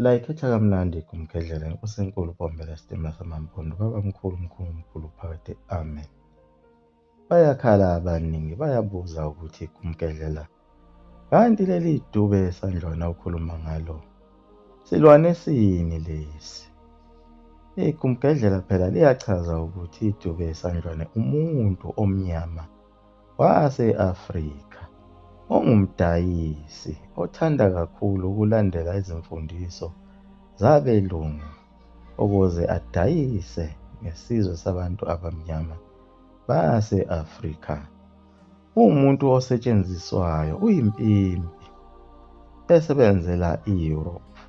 Layikhetha kamnandi igumgedlela inkosi enkulu Bhombela Sitimela samaMpondo babamkhulu mkhulu mkhulu phakade amen. Bayakhala abaningi bayabuza ukuthi igumgedlela kanti leli dube esandlwana ukhuluma ngalo silwane sini lesi? Igumgedlela phela liyachaza ukuthi idube esandlwane umuntu omnyama wase-Afrika ongumdayisi othanda kakhulu ukulandela izimfundiso zabelungu ukuze adayise ngesizwe sabantu abamnyama base-Afrika. Uwumuntu osetshenziswayo, uyimpimpi esebenzela i-Europe.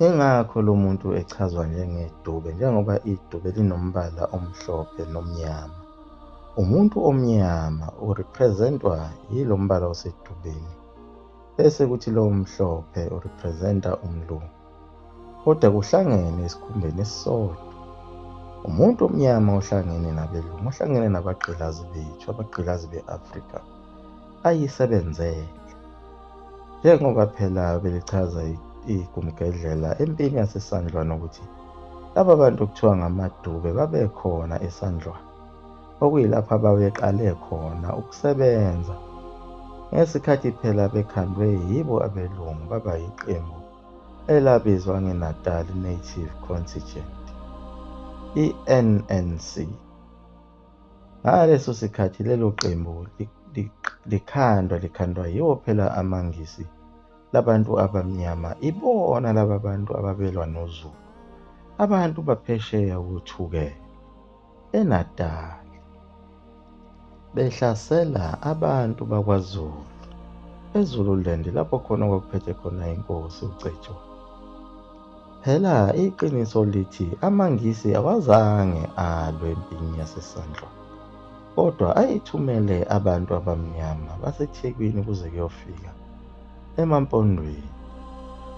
Ingakho lo muntu echazwa njengedube njengoba idube linombala omhlophe nomnyama. Umuntu omnyama urepresentwa yilo mbala osedubeni bese kuthi lo omhlophe urepresenta umlungu. Kodwa kuhlangene esikhumbeni esisodwa. Umuntu omnyama ohlangene nabelungu, ohlangene nabagqilazi bethu, abagqilazi be-Afrika ayisebenzele. Njengoba phela belichaza igumgedlela empini yaseSandlwana ukuthi laba bantu kuthiwa ngamadube babekhona eSandlwana, okuyilapho ababeqale khona ukusebenza ngesikhathi phela bekhandwe yibo abelungu baba yiqembu elabizwa ngeNatal Native Contingent, i-NNC. Ngaleso sikhathi lelo qembu likhandwa likhandwa yiwo phela amaNgisi labantu abamnyama ibona laba bantu ababelwa noZulu abantu baphesheya koThukela eNatali behlasela abantu bakwaZulu eZululand lapho khona kwakuphethe khona inkosi uCetshwayo. Phela iqiniso lithi amaNgisi awazange alwe empini yaseSandlwana kodwa ayithumele abantu abamnyama baseThekwini kuze kuyofika eMampondweni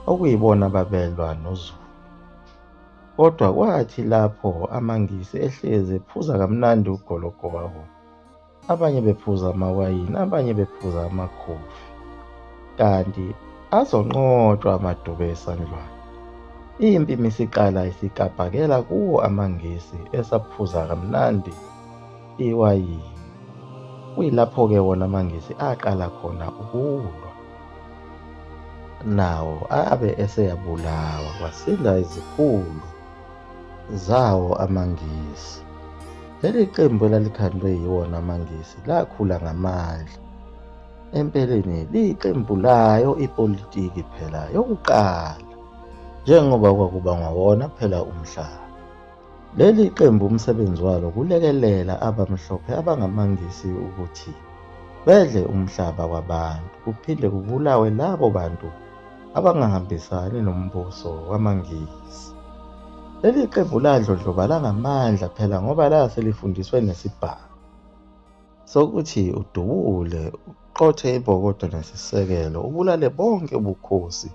okuyibona ababelwa noZulu. Kodwa kwathi lapho amaNgisi ehlezi ephuza kamnandi ugologo wawo, abanye bephuza amawayini, abanye bephuza amakhofi, kanti azonqotshwa amadube esandlwana. Impi misiqala isikabhakela kuwo amaNgisi esaphuza kamnandi iwayini. Kuyilapho-ke wona amaNgisi aqala khona ukulwa. Nawo abe eseyabulawa kwasinda izikhulu zawo amaNgisi. Leli qembu elalikhandwe yiwona amaNgisi lakhula ngamandla. Empeleni liyiqembu layo ipolitiki phela yokuqala njengoba kwakubangwa wona phela umhlaba. Leli qembu umsebenzi walo ukulekelela abamhlophe abangamaNgisi ukuthi bedle umhlaba wabantu kuphinde kubulawe labo bantu abangahambisani nombuso wamaNgisi. Leli qembu ladlondlobala ngamandla phela ngoba lase lifundiswe nesibhamu sokuthi udubule uqothe imbokodo nesisekelo ubulale bonke ubukhosi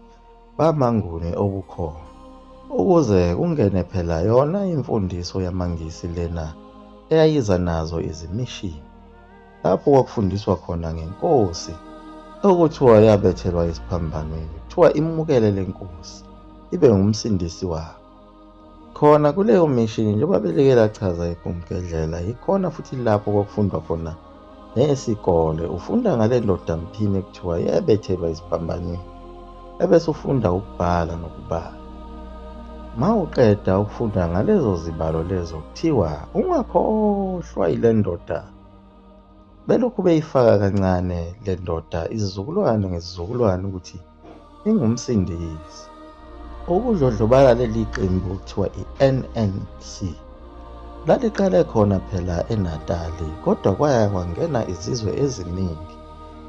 bamaNguni obukhona ukuze kungene phela yona imfundiso yamaNgisi lena eyayiza nazo izimishini lapho kwakufundiswa khona ngenkosi okuthiwa yabethelwa esiphambanweni kuthiwa imukele le nkosi ibe ngumsindisi wabo. Khona kuleyo mishini njengoba belike lachaza igumgedlela yikhona futhi lapho kwakufundwa khona nesikole ufunda ngale ndoda mphini ekuthiwa yabethelwa esiphambanweni ebese ufunda ukubhala nokubala. Mawuqeda ukufunda ngalezo zibalo lezo kuthiwa ungakhohlwa yile ndoda. Belokhu beyifaka kancane le ndoda izizukulwane ngezizukulwane ukuthi ingumsindisi. Ukudlondlobala leli qembu kuthiwa i-NNC laliqale khona phela eNatali kodwa kwaya kwangena izizwe eziningi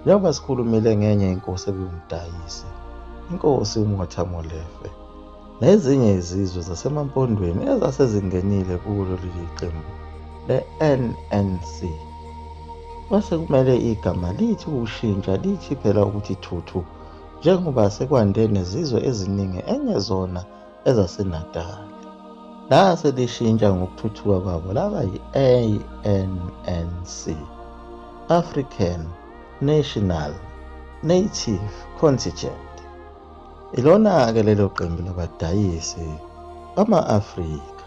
njengoba sikhulumile ngenye inkosi ebiwumdayisi inkosi uMotha Molefe nezinye izizwe zaseMampondweni ezase zingenile kulo leli qembu le-NNC. Kwase kumele igama lithi ukushintsha lithi phela ukuthi thuthu njengoba sekwande nezizwe eziningi engezona ezaseNatali. Lase lishintsha ngokuthuthuka kwabo laba yi-ANC, African National Native Contingent. Ilona-ke lelo qembu labadayisi bama-Afrika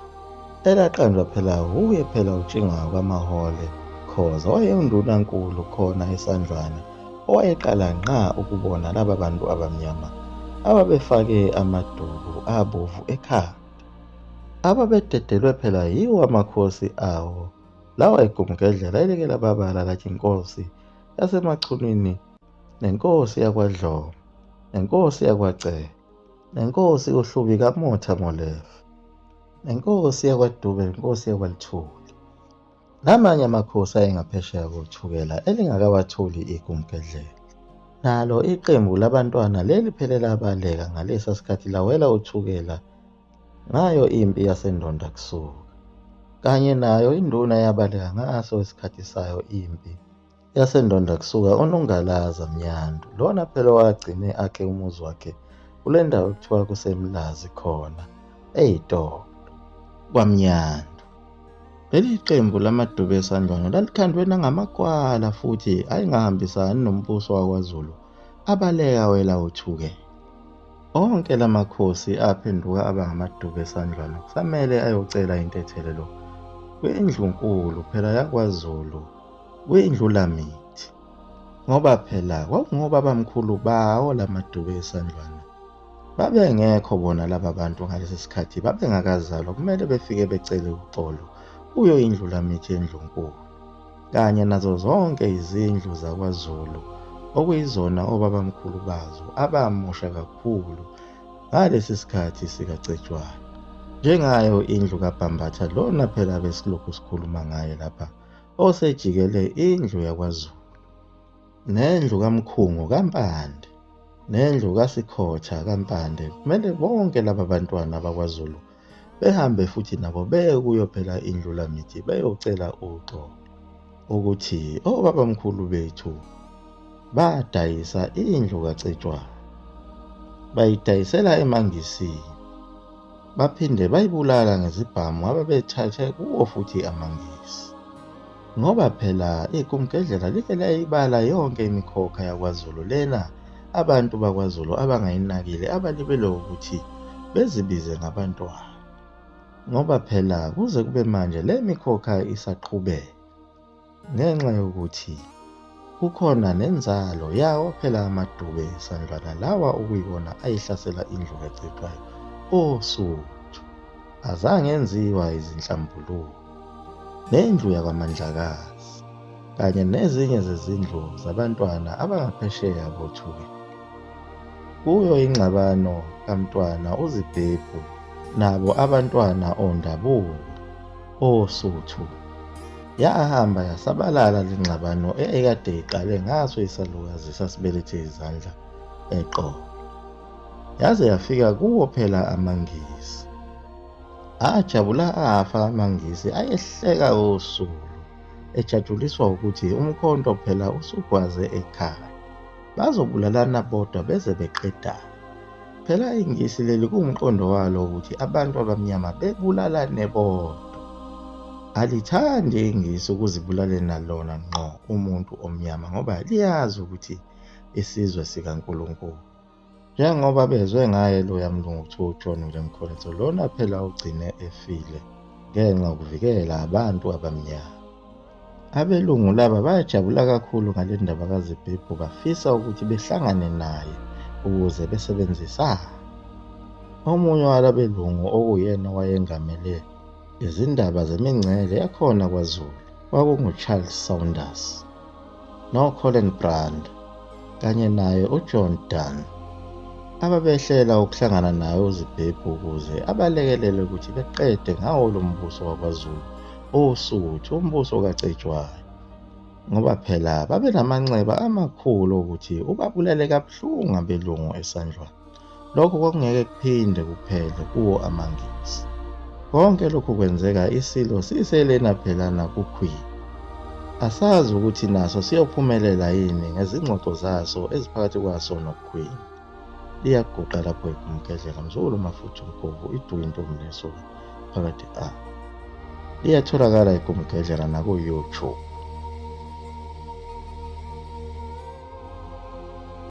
elaqanjwa phela wuye phela uTshinga kaMahole Khoza owayewundunankulu khona eSandlwana owayeqala ngqa ukubona laba bantu abamnyama ababefake amaduku abovu ekhanda. Ababededelwe phela yiwo amakhosi awo lawa eGumgedlela elike lababala lathi inkosi yaseMachunwini nenkosi yakwaDlomo nenkosi yakwaCele nenkosi uHlubi kaMotha Molefe nenkosi yakwaDube nenkosi yakwaLuthuli namanye amakhosi ayengaphesheya koThukela elingakawatholi iGumgedlela. Nalo iqembu labantwana leli phele labaleka ngalesa sikhathi lawela uThukela ngayo impi yaseNdonda kusuka. Kanye nayo induna yabaleka ngaso isikhathi sayo impi yaseNdonda kusuka uNongalaza Mnyandu lona phela owagcine akhe umuzi wakhe kule ndawo ekuthiwa kuseMlazi khona eyitolo kwaMnyandu. Leli qembu lamaDube eSandlwana lalikhandwe nangamakwala futhi ayengahambisani nombuso wakwaZulu abaleka wela uThukela. Onke la makhosi aphenduka aba ngamaDube eSandlwana kusamele ayocela intethelelo kwindlunkulu phela yakwaZulu kwindlulamithi ngoba phela kwakungobabamkhulu bawo la maDube eSandlwana. Babengekho bona laba bantu ngalesi sikhathi babengakazalwa kumele befike becele uxolo kuyo indlulamithi endlunkulu kanye nazo zonke izindlu zakwaZulu okuyizona obabamkhulu bazo abamosha kakhulu ngalesi sikhathi sikaCetshwayo. Njengayo indlu kaBhambatha lona phela besilokhu sikhuluma ngaye lapha osejikele indlu yakwaZulu nendlu kaMkhungo kaMpande nendlu kaSikhotha kaMpande kumele bonke laba bantwana bakwaZulu behambe futhi nabo beye kuyo phela indlulamithi beyocela uxolo ukuthi obabamkhulu bethu badayisa indlu kaCetshwayo bayidayisela emaNgisini baphinde bayibulala ngezibhamu ababethathe kuwo futhi amaNgisi. Ngoba phela iGumgedlela like layibala yonke imikhokha yakwaZulu lena abantu bakwaZulu abangayinakile abalibele ukuthi bezibize ngabantwana. Ngoba phela kuze kube manje le mikhokha isaqhubeka ngenxa yokuthi kukhona nenzalo yawo phela amaDube eSandlwana lawa okuyiwona ayihlasela indlu kaCetshwayo oSuthu. Azange enziwa izinhlambuluko. Nendlu yakwaMandlakazi kanye nezinye zezindlu zabantwana abangaphesheya koThukela. Kuyo ingxabano kaMntwana uZibhebhu nabo abantwana oNdabuko oSuthu yahamba yasabalala le ngxabano eyayikade iqale ngaso isalukazi sasibelethe izandla eqolo. Yaze yafika kuwo phela amaNgisi. Ajabula afa amaNgisi ayehleka osulu ejatshuliswa ukuthi umkhonto phela usugwaze ekhaya. Bazobulalana bodwa beze beqedane. Phela iNgisi leli kuwumqondo walo ukuthi abantu abamnyama bebulalane bodwa. Alithandi iNgisi ukuzibulalela lona ngqo umuntu omnyama ngoba liyazi ukuthi isizwe sikaNkulunkulu. Njengoba bezwe ngaye loya mlungu kuthiwa uJohn William Colenso lona phela ugcine efile ngenxa yokuvikela abantu abamnyama. Abelungu laba bayajabula kakhulu ngale ndaba kaZibhebhu bafisa ukuthi behlangane naye ukuze besebenzisane. Omunye walabelungu okuyena owayengamele izindaba zemingcele yakhona kwaZulu kwakunguCharles Saunders. noColin Brand kanye naye uJohn Dunn ababehlela ukuhlangana naye uZibhebhu ukuze abalekelele ukuthi beqede ngawo lo mbuso wakwaZulu oSuthu, umbuso kaCetshwayo. Ngoba phela babenamanxeba amakhulu okuthi ubabulale kabuhlungu abelungu eSandlwana. Lokho kwakungeke kuphinde kuphele kuwo amaNgisi. Konke lokhu kwenzeka iSilo siselena phelana kuQueen. Asazi ukuthi naso siyophumelela yini ngezingxoxo zaso eziphakathi kwaso noQueen. Liyaguqa lapho igumgedlela mzukulu mafutha umgovu iduke intombi nesoka phakathi a. Liyatholakala igumgedlela naku-YouTube.